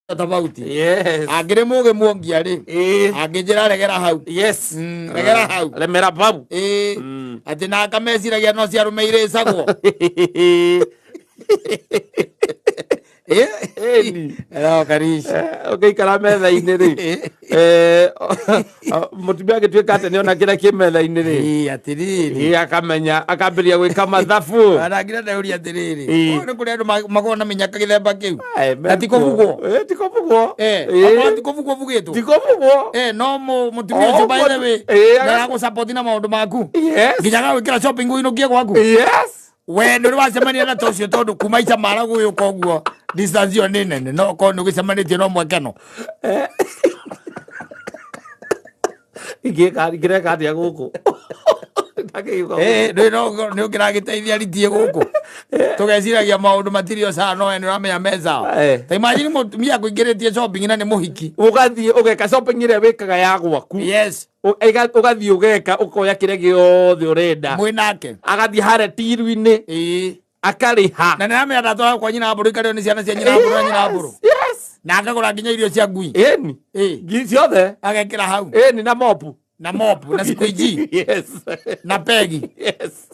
Tofauti. Yes. Angĩrĩ mũgĩ muongia rĩ, angĩnjĩra regera hau. Yes. Regera hau. Remera babu. Ĩĩ. Atĩ na akameciragia no cia arũme irĩcagwo. Ĩni. No karici. Ũngĩikara metha-inĩ rĩ, mũtumia angĩtuĩka atĩ nĩona kĩrĩa kĩ metha-inĩ rĩ, Ĩĩ, atĩrĩrĩ. Akamenya akambĩrĩria gwĩka mathabu. Arangira ndauria atĩrĩrĩ. Ĩĩ. Nĩ kũrĩ andũ makoragwo na mĩnyaka gĩthemba kĩu. Ae, Na ti kũbugwo. Ti kũbugwo. Akorwo ti kũbugwo bugĩtwo. Ti kũbugwo. No mũtumia ũcio Oh, by the way, nĩaragũsupport na maũndũ maku. Yes. Nginya agagwĩkĩra shopping ũinũkie gwaku. Yes. We nĩ ũrĩ wacemania na ta ũcio, tondũ kuma icamara gũgĩũka ũguo distance ĩyo nĩ nene, no korwo nĩ ũgĩcemanĩtie no mwekeno. Ingĩka ingĩreka atĩa gũkũ? Ndakĩgĩũka gũkũ. Nĩ ũkĩragĩteithia ritie gũkũ tũgeciragia maũndũ matirĩ o sawa, no we nĩ ũramenya me sawa. Ta imagine mũtumia akũingĩrĩtie shopping na nĩ mũhiki. Ũgathiĩ ũgeka shopping ĩrĩa wĩkaga ya gwaku. Yes. Ũgathiĩ ũgeka, ũkoya kĩrĩa gĩothe ũrenda. Mwĩ nake. Agathiĩ harĩa tiru-inĩ. Akarĩha. Na nĩramenya ndatwara kwa nyina mbũrũ ikarĩo nĩ ciana cia nyina mbũrũ na nyina mbũrũ. Yes. Na akagũra nginya irio cia ngui. Ĩni. Ngi ciothe. Agekĩra hau. Ĩni, na mopu. Na mopu na squeegee. Yes. Na pegi. Yes.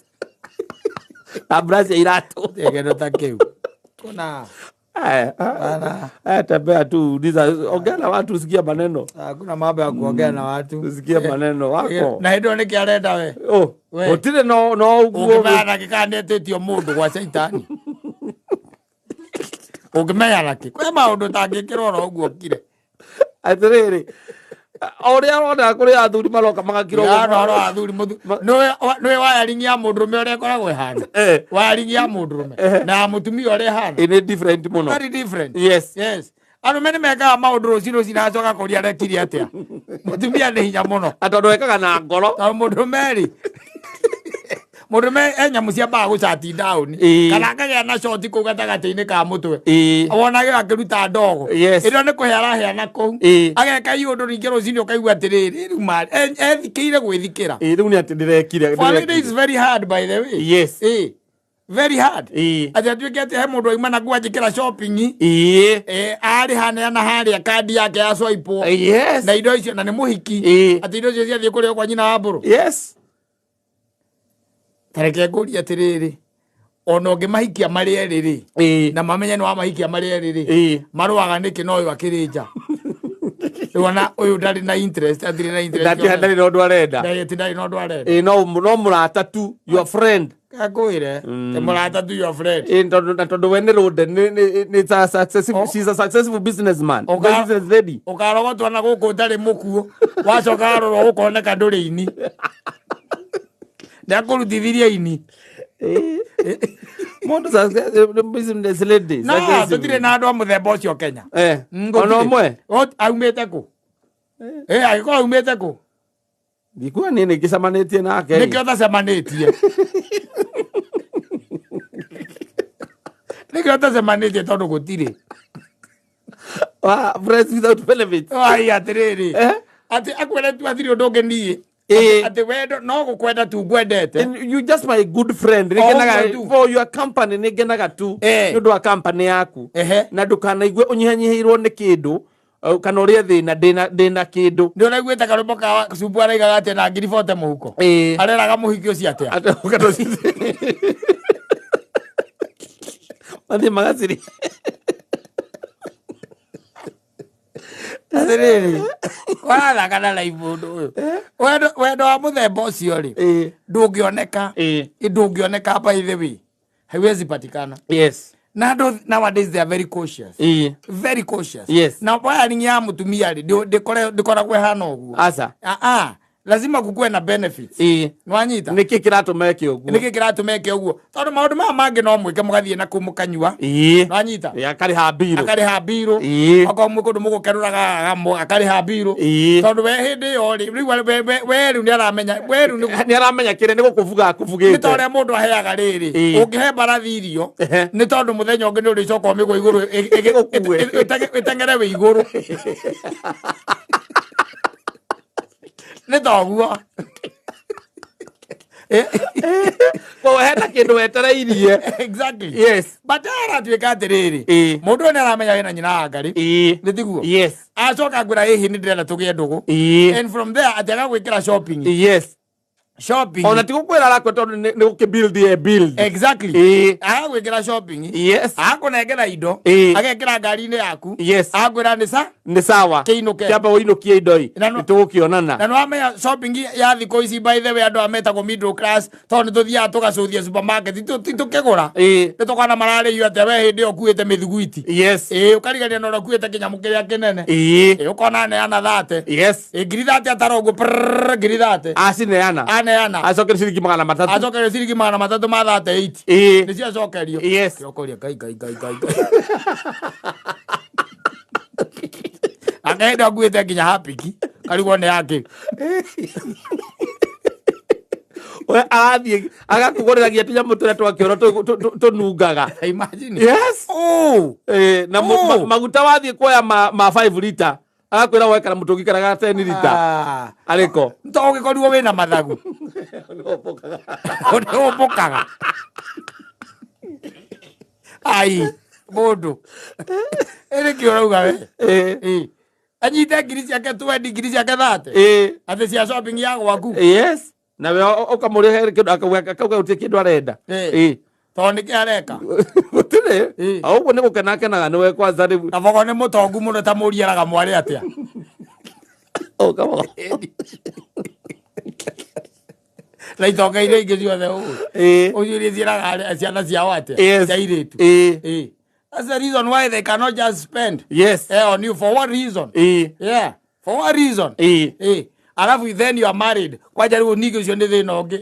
Na brush ya iratũ. Kĩndũ ta kĩu. Kuna Tembea tu uliza, ongea na watu usikie maneno. Hakuna mambo ya kuongea na watu. Usikie maneno wako. Na hĩndĩ ĩyo nĩkĩ arenda we? Oh, We. gũtirĩ no ũguo. Ũngĩmenya nakĩ kana nĩetĩtio mũndũ gwa caitani? Ũngĩmenya nakĩ? Kwĩ maũndũ ũtangĩkĩrwo oro ũguo ũkire. Atĩrĩrĩ, o ũrĩa ũrona kũrĩ athuri maroka magakira ũguo. Ya, no ũhoro wa athuri nĩũĩ wiring ya mũndũrũme ũrĩa ĩkoragwo ĩhana? Wiring ya mũndũrũme na ya mũtumia ũrĩa ĩhana. Ĩ nĩ different mũno. Very different. Yes. Yes. Arũme nĩ mekaga maũndũ rũcinĩ rũcinĩ acoka kũria arekire atĩa. Mũtumia nĩ hinya mũno. Na tondũ ekaga na ngoro. Tondũ mũndũrũme rĩ, mũndũrũme e nyamũ ciambaga gũcati down. Kana akagĩa na shoti kũu gatagatĩ-inĩ ka mũtwe. Wonage akĩruta ndogo. Yes. Ĩno nĩ kũhe araheana kũu. Ageka i ũndũ ningĩ rũcinĩ ũkaigua atĩrĩrĩ, rĩu ethikĩire gwĩthikĩra. Ĩĩ, rĩu nĩ atĩ ndĩrekire. For lady is very hard, by the way. Yes. Very hard. Atĩ atuĩke atĩ he mũndũ auma na kwanjĩkĩra shopping. Arĩ haneana harĩa kandi yake ya swipe. Yes. Na indo icio na nĩ mũhiki. Atĩ indo icio ciathiĩ kũrĩa kwa nyina wa mbũrũ. Yes. Ta reke ngũrie atĩrĩrĩ, ona ũngĩmahikia marĩ erĩ rĩ, na mamenye nĩ wamahikia marĩ erĩ rĩ, marũaga nĩkĩ na ũyũ akĩrĩ nja? Rĩu ona ũyũ ndarĩ na interest, atirĩ na interest. Ndarĩ na ũndũ arenda. Ndarĩ, atĩ ndarĩ na ũndũ arenda. Ĩĩ, no mũrata tu, your friend. Kakwĩre, ti mũrata tu, your friend. Ĩĩ, tondũ na tondũ we nĩ rũnde nĩ a successful, she's a successful businessman. Business lady. Ũkarogotwo na gũkũ ũtarĩ mũkuũ, wacoka warorwo ũkoneka ndũrĩ ini. Nĩakũrutithirie ini. Mũndũ business lady. No, successful. tũtirĩ na andũ a mũthemba ũcio Kenya. Ona Gũtirĩ. ũmwe? Aumĩte kũ? Angĩkorwo aumĩte kũ? Ndikuga niĩ nĩ ngĩcemanĩtie nake. Nĩkĩo ũtacemanĩtie. Nĩkĩo ũtacemanĩtie tondũ gũtirĩ. Wa, friends without benefits. Ai, atĩrĩrĩ. Atĩ akwĩre tu atirĩ ũndũ ũngĩ niĩ. Atĩ wendo no gũkwenda tu ngwendete. And you just my good friend. O Nĩngenaga ũguo tu. for your company, nĩngenaga tu nĩ ũndũ wa company yaku. Na ndũkanaigue ũnyihanyihĩirwo nĩ kĩndũ, kana ũrĩe thĩna ndĩna kĩndũ. Nĩ ũraiguĩte karũmbo ka Cumbu araigaga atĩa na ngiri bote mũhuko? Areraga mũhiki ũcio atĩa? Mathiĩ magaciri. Atĩrĩrĩ, warathaka na live ũndũ ũyũ. Wendo wa mũthemba ũcio rĩ, ndũngĩoneka. Ndũngĩoneka, by the way. Haiwezi patikana. Yes. Na andũ nowadays they are very cautious. Very cautious. Yes. Na wiring ya mũtumia rĩ, ndĩkoragwo ĩhana ũguo. Aca. Ah, ah. Lazima kukuwe na benefits. Nĩwanyita? Nĩkĩ kĩratũma eke ũguo? Nĩkĩ kĩratũma eke ũguo? Tondũ maũndũ maya mangĩ no mwĩke mũgathiĩ na kũu mũkanyua. Nĩwanyita? Akarĩha mbirũ. Akarĩha mbirũ. Okorwo mwĩ kũndũ mũgũkerũraga akarĩha mbirũ. Tondũ we hĩndĩ ĩyo rĩ, rĩu we rĩu nĩaramenya, we rĩu nĩ Nĩ aramenya kĩrĩa nĩ gũkũbuga akũbugĩte. Nĩ ta ũrĩa mũndũ aheaga rĩrĩ, ũngĩhe mbarathi irio, nĩ tondũ mũthenya ũngĩ nĩ ũrĩcoka ũmĩgwe igũrũ ĩteng'ere wĩ igũrũ. Nĩ ta ũguo. Koguo hena kĩndũ wetereirie. Exactly. Yes. But aratuĩka atĩrĩrĩ, Ĩĩ. mũndũ ũyũ nĩ aramenya wĩna nyina wa ngarĩ. Ĩĩ. Nĩ tiguo? Yes. Acoka ngwĩra ĩhĩ nĩ ndĩrenda tũgĩe ndũgũ. Ĩĩ. And from there atĩ agagwĩkĩra shopping. Yes. Shopping. Ona ti gũkwĩra arakwĩra tondũ nĩ gũkĩ build ye build. Exactly. Ĩĩ. Agagwĩkĩra shopping. Yes. Agakũnengera indo. Ĩĩ. Agekĩra ngari-inĩ yaku. Yes. Agakwĩra nĩ sa Nĩ sawa. Kĩinũke. Kĩamba ũinũkie indo ĩ. Na no- Nĩ tũgũkĩonana. Na nĩ wamenya shopping ya thikũ ici, by the way, andũ aya metagwo middle class, tondũ nĩ tũthiaga tũgacũthia supermarket ti tũkĩgũra. Ĩĩ. Nĩ tũkona mararĩhio atĩa we hĩndĩ ĩyo ũkuĩte mĩthiguiti. Yes. Ĩĩ, ũkarigania na ũrĩa ũkuĩte kĩnyamũ kĩrĩa kĩnene. Ĩĩ. Ĩĩ, ũkona aneana 30. Yes. Ĩĩ, 30,000 atara ũguo prrrr, 30,000. Acineana. Aneana. Acokerio ciringi 300. Acokerio ciringi 300 ma 38. Ĩĩ. Nĩcio acokerio. Yes. Kĩokoria ngai ngai ngai ngai ngai. Akaenda akuĩte nginya hapiki karigwo nĩ yake. We arathiĩ agakũgũrĩra nginya tũnyamũ tũrĩa twakĩoro tũnungaga. Imagine. Yes. Oh. Eh, na Oh. maguta wathiĩ kuoya ma 5 liter agakwĩra woe kana mũtũngi kana ga 10 liter. Ah. Arĩko. To ũgĩkorirwo wĩna mathagu ũmbũkaga ai mũndũ ĩrĩ kĩ ũrauga we? Eh. Ĩ. Anyite ngiri ciake 20, ngiri ciake 30, Eh. atĩ cia shopping ya gwaku. Yes. Na we ũkamũrĩhe kĩndũ akauga gũtirĩ kĩndũ arenda. Eh. Eh. Tondũ nĩkĩ areka? Gũtirĩ. Eh. O ũguo nĩ gũkena akenaga nĩwe kwanza rĩu. Na bogo nĩ mũtongu mũno ta mũriaraga mwarĩ atĩa. Ũkabogo. Na itonga iria ingĩ ciothe ũũ Eh. ũcio iria ciĩraga ciana ciao atĩa Yes. cia airĩtu. Eh. Eh. That's the reason why they cannot just spend Yes. on you. For what reason? Eh. Yeah. For what reason? Eh. Alafu then you are married. Kwanja rĩu ningĩ ũcio nĩ thĩna ũngĩ.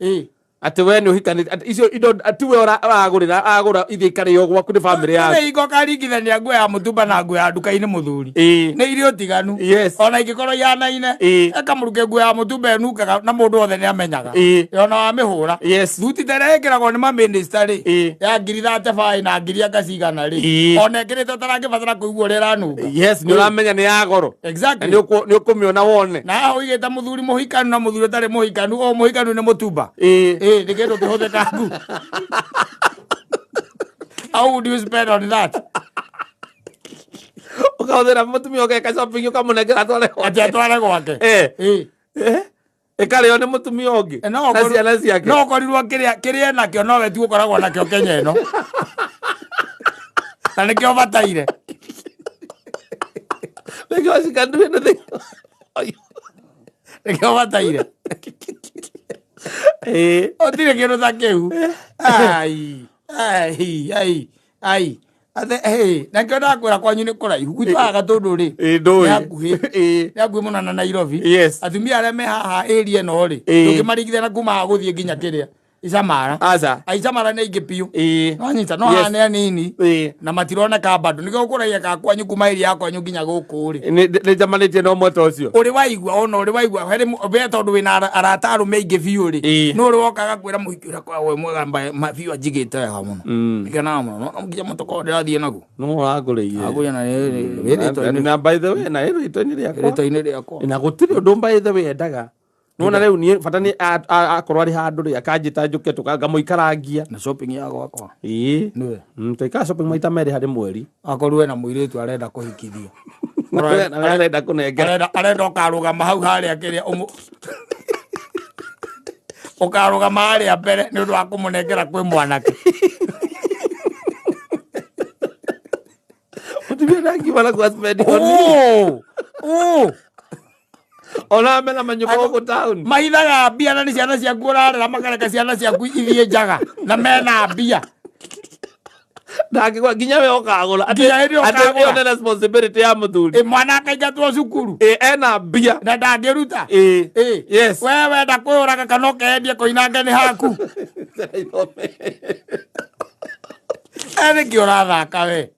Eh. Atĩ we nĩ ũhikanĩtie atĩ icio indo atĩ we ũragũrĩra agũra ithiĩ ikarĩo gwaku nĩ bamĩrĩ yaku. Nĩ hingo ũkaringithania nguo ya mũtumba na nguo ya nduka-inĩ mũthuri. Nĩ irĩ ũtiganu. Yes. Ona ingĩkorwo ihanaine. Ĩkamũruke nguo ya mũtumba ĩnungaga na mũndũ wothe nĩ amenyaga. Ona wamĩhũra. Thuti ta ĩrĩa ĩkĩragwo nĩ mamĩnĩsta rĩ. Ya 35,000 na ngiri anga cigana rĩ. Ona ĩkĩrĩtwo ũtarangĩbatara kũigua ũrĩa ĩranunga. Yes, nĩ ũramenya nĩ ya goro. Exactly. Na nĩ ũkũmĩona wone. Na haha ũigĩte mũthuri mũhikanu na mũthuri ũtarĩ mũhikanu, o mũhikanu nĩ mũtumba. Ĩĩ, nĩ kĩndũ kĩhũthĩkangu. How would you spend on that? Ũkahũthĩra mũtumia ũgeka shopping ũkamũnengera atware gwake. Atĩ atware gwake. Eh. Ĩĩ. Eh. Ĩkarĩo nĩ mũtumia ũngĩ. No Na ciana ciake. No ũkorirwo kĩrĩa kĩrĩa nakĩo nowe tu ũkoragwo nakĩo Kenya ĩno. Na nĩkĩo bataire. Nĩkĩo she can do anything. Nĩkĩo bataire. Ĩĩ. Gũtirĩ kĩndũ ta kĩu. Ai. Ai ai ai. Ate hey, na kĩo ndakwĩra kwanyu nĩ kũraihu. Gwitũ haha Gatũndũ rĩ. Ĩĩ ndũĩ. Nĩ hakuhĩ. Ĩĩ. Nĩ hakuhĩ mũno na Nairobi. Yes. Atumia arĩa me haha area ĩno rĩ. Ĩĩ. Ndũngĩmaringithania na kuma haha gũthiĩ nginya kĩrĩa. Icamara. Aca. Aicamara nĩ aingĩ biũ. Ĩĩ. Nwanyita no Yes. haha nĩ anini. Ĩĩ. Na matironeka bado. Nĩkĩo ũkũragia ka kwanyu kuma area ya kwanyu nginya gũkũ rĩ. Nĩ njamanĩtie na ũmwe ta ũcio. Ũrĩ waigua ona ũrĩ waigua harĩ we tondũ wĩna arata arũme aingĩ biũ rĩ. Ĩĩ. No ũrĩ woka agakwĩra mũhiki ũrĩa akoragwo wĩ mwega biũ anjigĩte wega mũno. Ngenaga mũno. No nginya mũtoko ndĩrathiĩ naguo. No ũrangũrĩire. Agũria na wĩ rĩtwa-inĩ. Na by the way na ĩ rĩtwa-inĩ rĩakwa. Rĩtwa-inĩ rĩakwa. Na gũtirĩ ũndũ by the way endaga. Nĩwona rĩu niĩ bata nĩ akorwo arĩ handũ rĩ akanjĩta njũke ngamũikarangia. Na shopping ya gwakwa. Ĩĩ. Nĩwe. Tũikaga shopping maita merĩ harĩ mweri. Akorwo ena mũirĩtu arenda kũhikithio. Na we arenda kũnengera. Arenda ũkarũgama hau harĩa kĩrĩa ũkarũgama harĩa mbere nĩ ũndũ wa kũmũnengera kwĩ mwanake. Mũtumia ndangiuma na kwa spend on me. Oh! Oh! Ona mena manyũmba gũkũ town. Mahithaga mbia na nĩ ciana ciaku ũrarera makareka ciana ciaku ithiĩ njaga na mena mbia. Ndangĩgũra nginya we ũkagũra. Atĩ Nginya hĩndĩ ĩyo atĩ ũkagũra. ĩyo nĩ responsibility ya mũthuri. Ĩ mwana akaingatwo cukuru. Ĩ ena mbia. Na ndangĩruta. Ĩ. Ĩ. Yes. We wenda kwĩyũraga kana ũkendia koinange nĩ haku. Nĩkĩ ũrathaka we?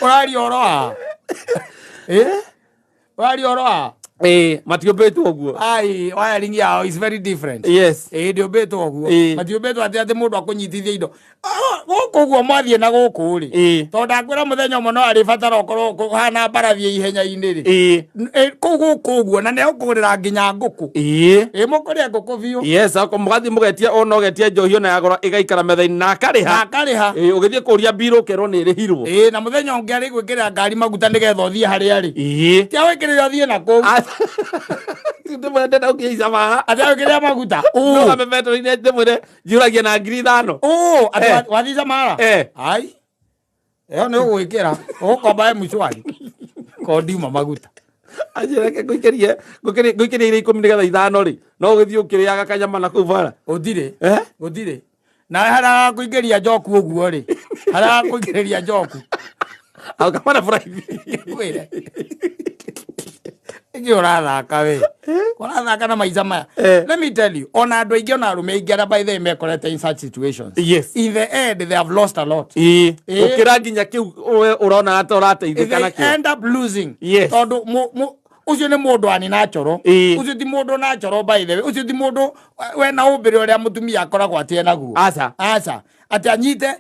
Ũraria ũhoro wa? Ĩ? Ũraria ũhoro wa? Matiũmbĩtwo ũguo. Ai, wiring yao is very different. Ĩĩ, ndĩũmbĩtwo ũguo. Matiũmbĩtwo atĩ mũndũ akũnyitithia indo. Ah, gũkũ ũguo mwathiĩ na gũkũ rĩ, tondũ ndakwĩra mũthenya ũmwe no arĩbatara ũkorwo kũhana mbarathi ihenya-inĩ rĩ. Kũu gũkũ ũguo na nĩ egũkũgũrĩra nginya ngũkũ. Ĩ, mũkũrĩa ngũkũ biũ. Yes, ako mũgathiĩ mũgetia ona ũgetia njohi ona ya goro ĩgaikara metha-inĩ na akarĩha. Na akarĩha. Ũgĩthiĩ kũria mbirũ ũkerwo nĩ ĩrĩhirwo. Ĩ, na mũthenya ũngĩ arĩgwĩkĩrĩra ngari maguta nĩgetha ũthiĩ harĩa arĩ. Ti agwĩkĩrĩra ũthiĩ na kũu. Ndĩmwĩre ndenda gũkinya Icamara. Atĩ agwĩkĩrĩra maguta. Ũ. Ndũgame betũrũ-inĩ ndĩmwĩre njuragia na 5,000. Ũ, atĩ wathiĩ Icamara? Ai. Ĩyo nĩ ũgwĩkĩra. Ũgũkomba M-Shwari. Kondi uma maguta. Anjĩra reke ngũikĩrie iria 10 nĩgetha 5 rĩ. No ũgĩthiĩ ũkĩrĩaga kanyama na kũu bara. Gũtirĩ. Gũtirĩ. Na harĩa agakũingĩria njoku ũguo rĩ. Harĩa agakũingĩrĩria njoku. Agakama na buraithi. Kwĩre. Ĩngĩ ũrathaka we. Ũrathaka na maica maya. Let me tell you, ona andũ aingĩ ona arũme aingĩ arĩa by the way mekorete in such situations. In the end they have lost a lot. Ũkĩra nginya kĩu we ũrona ta ũrateithĩka They nakĩo. end up losing. Yes. Tondũ ũcio nĩ mũndũ ani natural. Ũcio ti mũndũ natural by the way. Ũcio ti mũndũ wena ũmbĩre ũrĩa mũtumia akoragwo atĩ enaguo. Aca. Aca. Atĩ anyite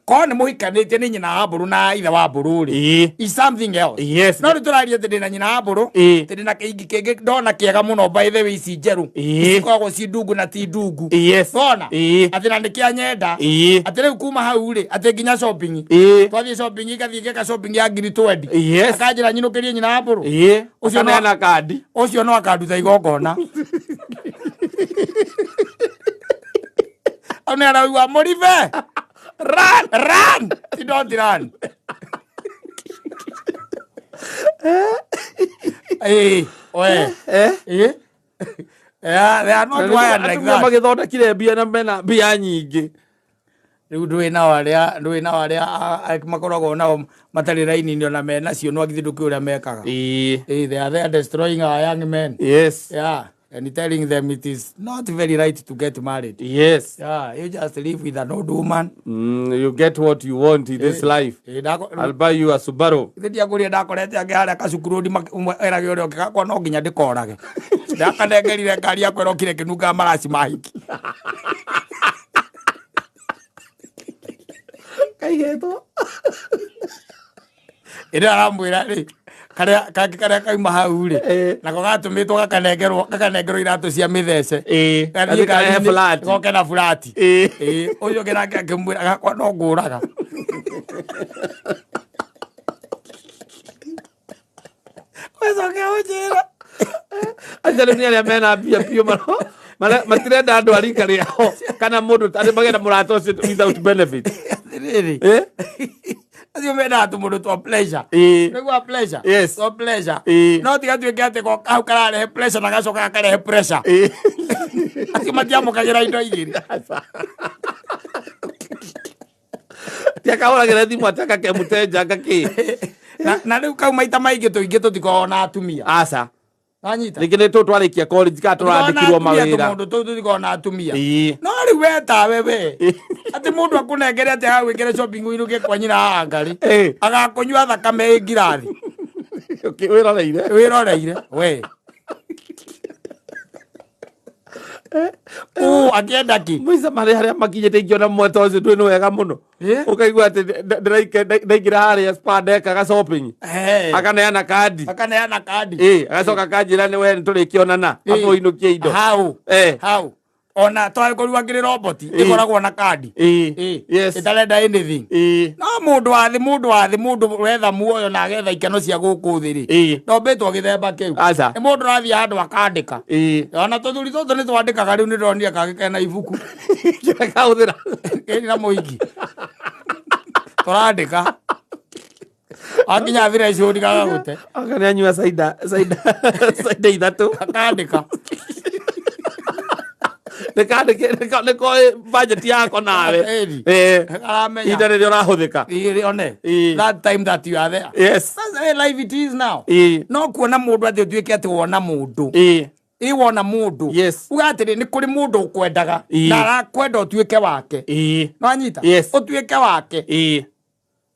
korwo nĩ mũhikanĩtie nĩ nyina wa mbũrũ na ithe wa mbũrũ rĩ. Is something else. No rĩu tũraria atĩ ndĩna nyina wa mbũrũ. Atĩ ndĩna kĩingi kĩngĩ ndona kĩega mũno by the way ici njerũ. Ici ikoragwo ci ndungu na ti ndungu. Wona? Atĩ na nĩ kĩa nyenda. Atĩ rĩu kuma hau rĩ, atĩ nginya shopping. Twathiĩ shopping ngathiĩ ngeka shopping ya ngiri 20. Akanjĩra nyinũkĩrie nyina wa mbũrũ. Ũcio no Akaneana kandi. Ũcio no akanduta igongona. Au nĩ araigua mũribe. Run! Run! You don't run. We. Yeah, they are not wired like Atumia that. magĩthondekire mbia na mena mbia nyingĩ. Rĩu ndũĩ nao arĩa ndũĩ nao arĩa makoragwo nao matarĩ raini-inĩ ona menacio no githĩ ndũkĩũĩ ũrĩa mekaga. They are there destroying our young men. Yeah, and telling them it is not very right to get married. Yeah, you just live with an old woman. You get what you want in this life. I'll buy you a Subaru. Ithe ndiakũria ndakorete angĩ harĩa kacukuru erage ũrĩa ũngĩ gakwa no nginya ndĩkorage. Ndakanengerire ngari yakwa ĩrokire ĩkĩnungaga maraci ma hiki. Kaigĩtwo. Ĩrĩa aramwĩra rĩ, karĩa kangĩ karĩa kauma hau rĩ, nako gatũmĩtwo kakanengerwo iratũ cia mĩthece. Gathiĩ Gathiĩ karehe ngari-inĩ, flat. goke na flat. Ũcio ũngĩ nake akĩmwĩra gakwa no ngũraga. Ũcoke ũnjĩre. Acio rĩu nĩ arĩa mena mbia biũ matirenda andũ a rika rĩao kana mũndũ arĩ magenda mũrata ũcio without benefit. Atĩrĩrĩ. Acio mendaga tũmũndũ twa pleasure. Nĩguo pleasure. Twa pleasure. No tiga tuĩke atĩ ko kau kararehe pleasure na gacoka gakarehe pressure. Acio matiamũkagĩra indo igĩrĩ. Ti akahũragĩra thimũ atĩ akakemũtenja ngakĩ. Na rĩu kau maita maingĩ tũingĩ tũtikoragwo na atumia. Aca. Wanyita? Rĩngĩ nĩ tũ twarĩkia college kana tũrandĩkirwo mawĩra. Tũmũndũ tũu tũtikoragwo na atumia. No rĩu we tawe we. Atĩ mũndũ akũnengere atĩ agagwĩkĩra shopping ũinũke kwa nyina wa ngarĩ. Agakũnyua thakame ĩ ngirathi. Okay, wĩroreire. Wĩroreire we. Ũ akĩenda kĩ? Maica marĩa harĩa makinyĩte ingĩona mweta ũcio ndũĩ nĩ wega mũno. Ũkaigua atĩ ndaingĩra harĩa spa ndekaga shopping. Akaneana kandi. Akaneana kandi. Agacoka akanjĩra nĩ we nĩtũrĩkĩonana. Amba ũinũkie indo. Hau. Hau. Ona twagĩkorirwo akĩrĩ robot ĩkoragwo na kandi. Ĩtarenda anything. No mũndũ wa thĩ, mũndũ wa thĩ, mũndũ wetha muoyo na agetha ikeno cia gũkũ thĩ rĩ. Ndombĩtwo gĩthemba kĩu. Aca. Nĩ mũndũ ũrathiĩ handũ akandĩka. Ona tũthuri tũtũ nĩ twandĩkaga rĩu nĩ ndonire kangĩ kena ibuku. Kĩrĩa kahũthĩra. Kĩrĩ na mũingĩ. Tũrandĩka. Akinya threshold gagagũte. Anga nĩ anyua cider, cider, cider ithatũ. Akandĩka. Nĩ koĩ budget yako nawe. Ĩni. Karamenya. Ihinda rĩrĩa ũrahũthĩka. Ĩrĩ one. That time that you are there. That's the way life it is now. No kuona mũndũ atĩ ũtuĩke atĩ wona mũndũ. Ĩ wona mũndũ. Uga atĩrĩ nĩ kũrĩ mũndũ ũkwendaga. Na arakwenda ũtuĩke wake. Nĩwanyita? Yes. Ũtuĩke wake.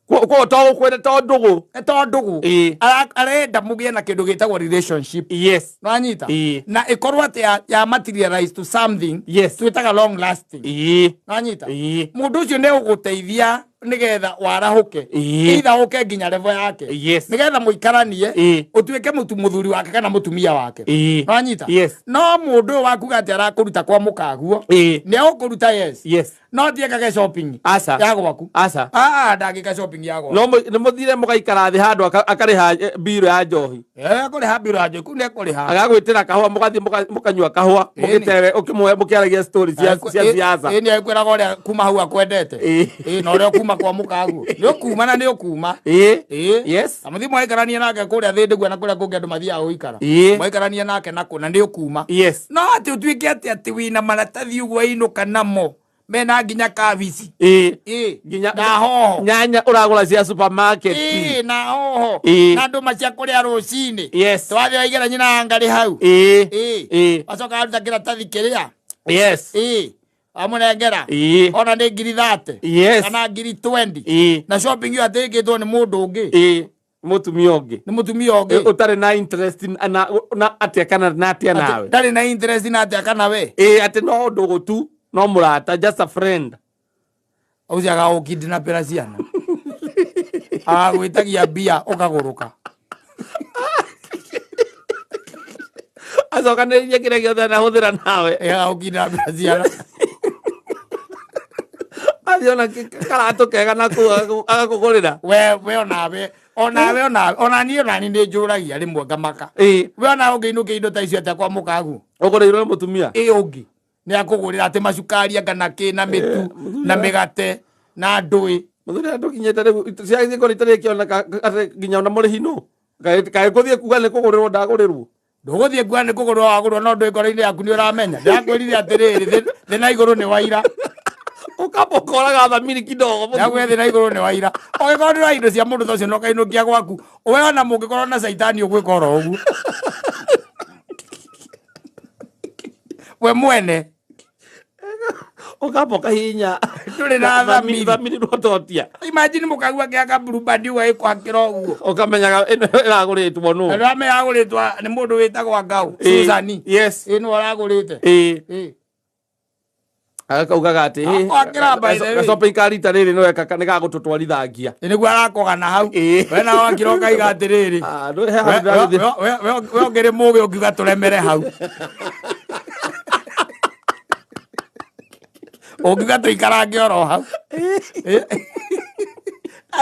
Koguo to gũkwenda to ndũgũ. To ndũgũ. Arenda mũgĩe na kĩndũ gĩtagwo relationship. Yes. Nĩwanyita? Ĩĩ. Na ĩkorwo atĩ ya materialize to something. Yes. Twĩtaga long lasting. Ĩĩ. Nĩwanyita? Ĩĩ. Mũndũ ũcio nĩ ũgũteithia nĩgetha warahũke. Ĩĩ. Either ũke nginya level yake. Yes. Nĩgetha mũikaranie. Ĩĩ. Ũtuĩke mũthuri wake kana mũtumia wake. Ĩĩ. Nĩwanyita? Yes. No mũndũ ũyũ wakuga atĩ arakũruta kwa mũkaguo. Ĩĩ. Nĩ egũkũruta yes. Yes. No tiekage shopping. Aca. Ya gwaku. Aca. Ah, ndangĩka shopping ya gwaku. No nĩ mũthire mũgaikara thĩ handũ akarĩha mbirũ ya njohi. Kũrĩha mbirũ ya njohi, kũu nĩ ekũrĩha. Agagwĩtĩra kahũa, mũgathiĩ mũkanyua kahũa, mũgĩtere, ũkĩmũhe, mũkĩaragia story cia siasa. Ĩĩ, nĩ ekwĩraga ũrĩa kuma hau akwendete. Ĩĩ. Ĩĩ, na ũrĩa ũkuma kwa mũkaguo. Nĩ ũkuma na nĩ ũkuma. Ĩĩ. Ĩĩ. Yes. Na mũthiĩ mwaikaranie nake kũrĩa thĩndĩ guo na kũrĩa kũngĩ andũ mathiaga gũikara. Ĩĩ. Mwaikaranie nake na kũ na nĩ ũkuma. Yes. No atĩ ũtuĩke atĩ wĩna maratathi ũguo ainũka namo. Mena nginya kabici. Ĩĩ. Ĩĩ. Nginya na hoho. Nyanya ũragũra cia supermarket. Ĩĩ, na hoho. Ĩĩ. Na ndũma cia kũrĩa rũcinĩ. Yes. Twathiĩ waigĩra nyina wa ngarĩ hau. Ĩĩ. Ĩĩ. Ĩĩ. Wacoka waruta kĩratathi kĩrĩa. Yes. Ĩĩ. Wamũnengera. Ĩĩ. Ona nĩ ngiri 30. Yes. Kana ngiri 20. Ĩĩ. Na shopping ĩyo atĩ ĩkĩtwo nĩ mũndũ ũngĩ. Ĩĩ. Mũtumia ũngĩ. Nĩ mũtumia ũngĩ. Ũtarĩ na interest na atĩa kana na atĩa nawe. Ndarĩ na interest na atĩa kana we. Ĩĩ, atĩ no ndũgũ tu, no mũrata, just a friend. Ũcio agagũkidnapĩra ciana. Agagwĩtagia mbia ũkagũrũka. Acokanĩrĩrie kĩrĩa gĩothe anahũthĩra nawe. Ĩĩ, agagũkidnapĩra ciana. Athiĩ ona karatũ kega na kũu agakũgũrĩra. We onawe, onawe, onawe, ona niĩ, ona niĩ nĩ njũragia rĩmwe ngamaka. Ĩĩ. We ona ũngĩinũkia indo ta icio atĩa kwa mũkagu? Ũgũrĩirwo nĩ mũtumia? Ĩĩ, ũngĩ. Nĩ akũgũrĩra atĩ macukari anga na kĩ na mĩtu na mĩgate na ndũĩ. Mũthuri andũkinyĩte rĩu, ciana cikorwo itarĩ ikĩoneka atĩ nginya ona mũrĩhi nũ. Kaĩ ngũthiĩ kuga nĩ kũgũrĩrwo ndagũrĩrwo? Ndũgũthiĩ kuga nĩ kũgũrĩrwo wagũrwo, no ndũĩ ngoro-inĩ yaku nĩ ũramenya. Ndĩrakwĩrire atĩrĩrĩ, thĩ na igũrũ nĩ waira. Ũkamba ũkoraga thamiri kidogo. Ndĩrakwĩra thĩ na igũrũ nĩ waira. Ũngĩkorwo ndũra indo cia mũndũ ta ũcio na ũkainũkia gwaku, we ona mũngĩkorwo na caitani ũgwĩka oro ũguo. We mwene. Ũkamba ũkahihinya. Ndũrĩ na thamiri. Thamiri rwototia. Imagine mũkagua kĩa ka Blue Band ũguo ĩkwakĩra ũguo. Ũkamenyaga ĩno ĩragũrĩtwo nũ. Andũ amwe yagũrĩtwo nĩ mũndũ wĩtagwo Ngau, Ĩĩ. Susan. Yes. Ĩĩ, nĩwe ũragũrĩte. Ĩĩ. Ĩĩ. Agakaugaga atĩ, ĩĩ, Akwakĩra by the way. gacopa ka rita rĩrĩ nĩwe nĩ gagũtũtwarithangia. Ĩĩ, nĩguo arakũgana hau. Ĩĩ. We nawe wakira ũkaiga atĩrĩrĩ. Ah, ndũrĩ he handũ ndĩragĩthiĩ. We ũngĩrĩ mũgĩ ũngiuga tũremere hau. Ũngiuga tũikarange oro hau.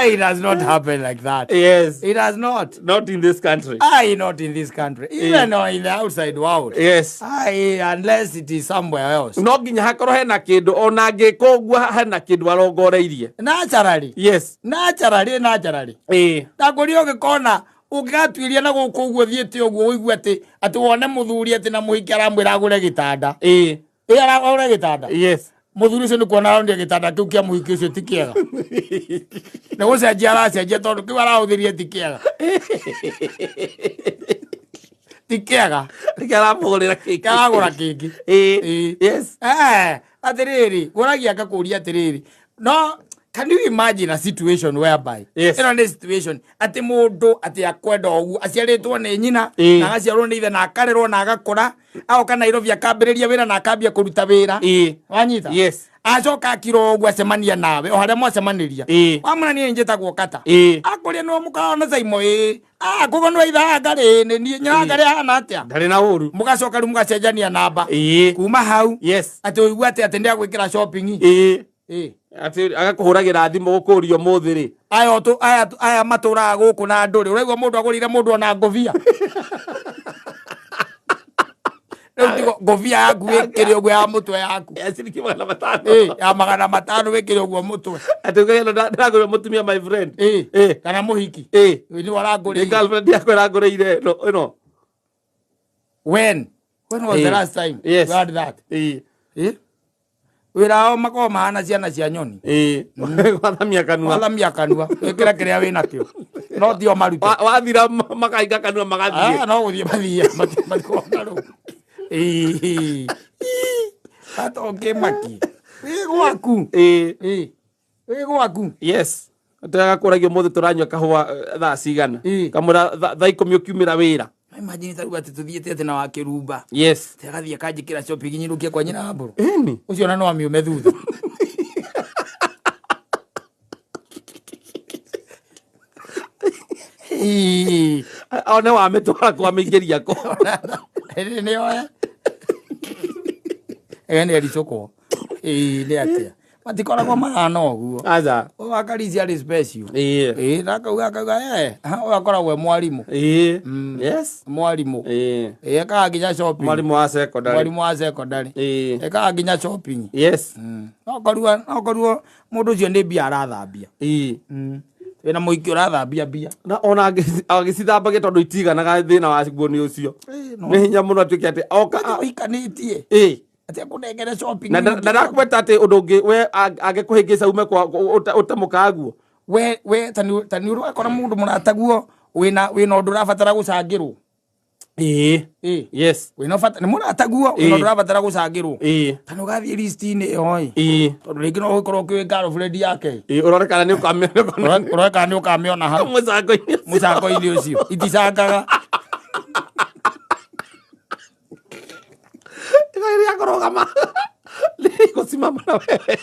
It does not happen like that. Yes. It does not. Not in this country. Aye, not in this country. Even in the outside world. Yes. Aye, unless it is somewhere else. No nginya hakorwo hena kĩndũ ona angĩka ũguo hena kĩndũ arongoreirie. Naturally. Yes. Naturally, naturally. Ĩĩ. Ndakũria ũngĩkona ũngĩgatuĩria na gũkũ ũguo thiĩte ũguo ũigue atĩ wone mũthuri atĩ na mũhiki aramwĩra agũre gĩtanda. Ĩĩ. Ĩĩ, agũre gĩtanda. Yes. Mũthuri ũcio nĩ kuona aronire gĩtanda kĩu kĩa mũhiki ũcio ti kĩega. Nĩ gũcenjia aracenjia tondũ kĩu arahũthĩrire ti kĩega. Ti kĩega. Nĩkĩo aramũgũrĩra kĩngĩ. Aragũra kĩngĩ. Ĩĩ. Ĩĩ. Yes. Atĩrĩrĩ, ngũragia ngakũria atĩrĩrĩ. No, can you imagine a situation whereby Yes. ĩno nĩ situation atĩ mũndũ atĩ akwenda ũguo aciarĩtwo nĩ nyina Ĩĩ. na agaciarwo nĩ ithe na akarerwo na agakũra agoka Nairobi akambĩrĩria wĩra na akambia kũruta wĩra. Ĩĩ. Wanyita? Yes. Acoka akira ũguo acemania nawe o harĩa mwacemanĩria. Ĩĩ. Wamwĩra niĩ njĩtagwo Kata. Ĩĩ. Akũria nĩwe mũkoragwo na Saimo ĩĩ. Ah, koguo nĩwe ithe Ngarĩ, nĩ niĩ nyina Ngarĩ ahana atĩa? Ndarĩ na ũru. Mũgacoka rĩu mũgacenjania namba. Ĩĩ. Kuma hau. Yes. Atĩ ũigue atĩ nĩ agwĩkĩra shopping. Ĩĩ. Ĩĩ. Atĩ agakũhũragĩra thimũ gũkũria ũmũthĩ rĩ. Aya aya matũraga gũkũ na andũ rĩ. Ũraigua mũndũ agũrĩire mũndũ ona ngobia. Rĩu tigo ngobia yaku wĩkĩre ũguo ya mũtwe yaku. Ya ciringi magana matano. Ĩĩ, ya magana matano wĩkĩre ũguo mũtwe. Atĩ ũkauga ĩno ndĩragũrĩra mũtumia my friend. Ĩĩ. Ĩĩ. Kana mũhiki. Ĩĩ. Ĩĩ, nĩwe arangũrĩire. Nĩ girlfriend yakwa ĩrangũrĩire ĩno. When? When was the Ĩĩ. last time Yes. you had that? Ĩĩ. Ĩĩ. Wĩra wao makoragwo mahana ciana cia nyoni. Ĩĩ. Gwathamia kanua. Gwathamia kanua. Wĩkĩre kĩrĩa wĩnakĩo. No ti o marute. Wathira makahinga kanua magathiĩ. Ah, no gũthiĩ mathiĩ. Matikona rũu. Ĩĩ. Ata ũngĩmaki. Wĩ gwaku. Ĩĩ. Ĩĩ. Wĩ gwaku. Yes. Tagakũragia ũmũthĩ tũranyua kahũa thaa cigana. Kamwĩra thaa 10 ũkiumĩra wĩra. Imagine ta rĩu atĩ tũthiĩte atĩ na wa kĩrumba. Yes. Atĩ agathiĩ akanjĩkĩra shopping nyinũkie kwa nyina wa mbũrũ. Ĩni. Ũcio ona no amiume thutha. Ĩĩ. One wamĩtwara kwa mĩingĩria kũ. Ĩrĩ nĩ oya. Ĩĩ nĩ ericũkwo. Ĩĩ nĩ atĩa. Matikoragwo mahana ũguo. Aca. Ũyũ wa Karisi arĩ special. Ĩĩ. Ĩĩ na akauga akauga ũyũ akoragwo e mwarimũ. Ĩĩ. Yes. Mwarimũ. Ĩĩ. Ĩĩ ekaga nginya shopping. Mwarimũ wa secondary. Mwarimũ wa secondary. Ĩĩ. Ekaga nginya shopping. Yes. No korwo mũndũ ũcio nĩ mbia arathambia. Ĩĩ. Wĩna mũingĩ ũrathambia mbia. Na ona agĩcithambagia tondũ itiganaga thĩna waguo nĩ ũcio. Nĩ hinya mũno atuĩke atĩ oka ũhikanĩtie. Ĩĩ. Atĩ akũnengere shopping. Na ndakweta atĩ ũndũ ũngĩ we angĩkũhĩngĩca ume kwa ũtemũkaguo. We ta nĩ ũrakora mũndũ mũrataguo wĩna ũndũ ũrabatara gũcangĩrwo. Ĩĩ. Ĩĩ. Yes. Wĩna bata nĩ mũrataguo wĩna ũndũ ũrabatara gũcangĩrwo. Ĩĩ. Ta nĩ ũgathiĩ list-inĩ ĩyo ĩ. Ĩĩ. Tondũ rĩngĩ no ũgĩkorwo ũkĩũĩ girlfriend yake. Ĩĩ, ũrore kana nĩ ũkamĩona. Ũrore kana nĩ ũkamĩona hau. Mũcango-inĩ ũcio. Mũcango-inĩ ũcio. Iticangaga. Ĩrĩa kũrũgama. Nĩ gũcimama na wewe.